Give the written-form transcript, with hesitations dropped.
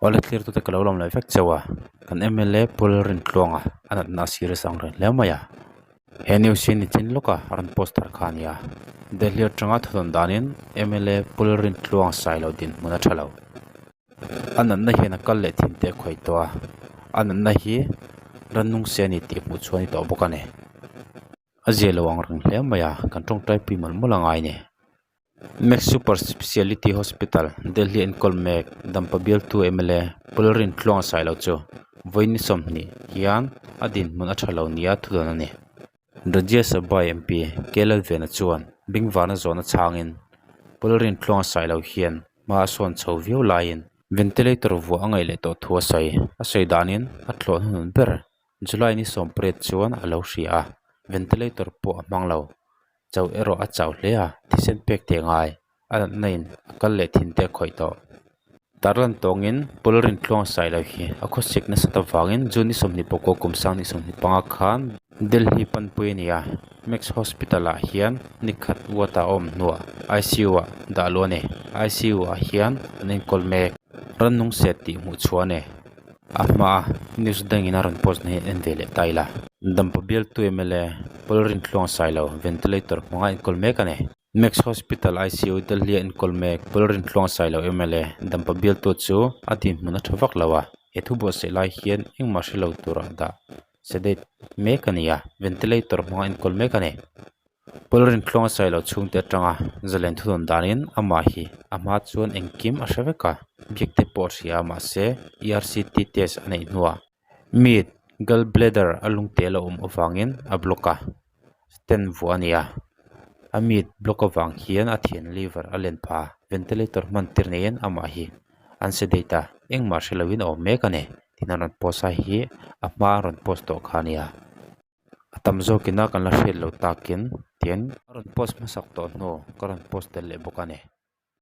Awle thlirtute ka lo lawm leh vek chauh a, kan mla Pu Lalrintluanga a natna a serious ang reng hle mai a. He news hi nichin lawka a rawn post thar kha a ni a, Delhi atanga thudawn danin mla Pu Lalrintluanga sailo dinhmun a tha lo. A natna hian a kal leh thin teh khawi tawh a, a natna hi rannung se a ni tih hmuh chhuah a ni tawh bawk a ni. A zia lo ang reng hle mai a, kan tawngtai pui mawlh mawlh a ngai a ni. Max Super Speciality Hospital, Delhi enkawl mek Dampa bialtu mla Pu Lalrintluanga Sailo chu vawiin ni 20 hian a dinhmun a tha lo nia thudawn a ni. Rajya Sabha MP K Lalvena chuan bengvarna zawhna chhangin Pu Lalrintluanga Sailo hian hma a sawn chho viau laiin ventilator vuah a ngaih leh tawh thu a sawi. A sawi danin a tlawh hnuhnun ber July ni 18 chuan a lo hria a, ventilator pawh a hmang lo. Chauh erawh a chau hle a, thisen pek teh ngai, a natna in a kal leh thin te a khawih tawh. Tarlan tawngin Paul Rintluang Sailo hi a khawsik nasat avangin June ni 29 kum sang ni 25 khan Delhi panpui a ni a, Max Hospital ah hian ni khat ward ah a awm hnuah ICU ah dah luh a ni. ICU ah hian an enkawl mek. Rannung set tih hmuh chhuah a ni. A hmaa news dangin a rawn post na hi en ve leh ta ila. Dampa bialtu mla Paul Rintluang Sailo ventilator hmanga enkawl mek a ni. Max Hospital ICU Delhi a enkawl mek Paul Rintluang Sailo mla Dampa bialtu chu a dinhmun a tha vak lo a, he thu buatsaih lai hian engmah hre lo tura dah sedate mek a ni a, ventilator hmanga enkawl mek a ni. Paul Rintluanga Sailo chhungte atanga zalen thudawn danin amah hi a hma chuan engkim a hre vek a, biak te pawh a hria a mahse ERCT test a neih hnuah mit gall bladder a lungte a lo awm avangin a block a, stent vuah a ni a, a mit block avang hian a thian liver a len phah a, ventilator hman tir neiin amah hi an sedate a, engmah hre loin a awm mek a ni tin a rawn post a hi a hma a rawn post tawh kha a nia. A tam zawkin a kan la hriat loh takin tian a rawn post hmasak tawh hnu ka rawn post tel leh bawk a ni.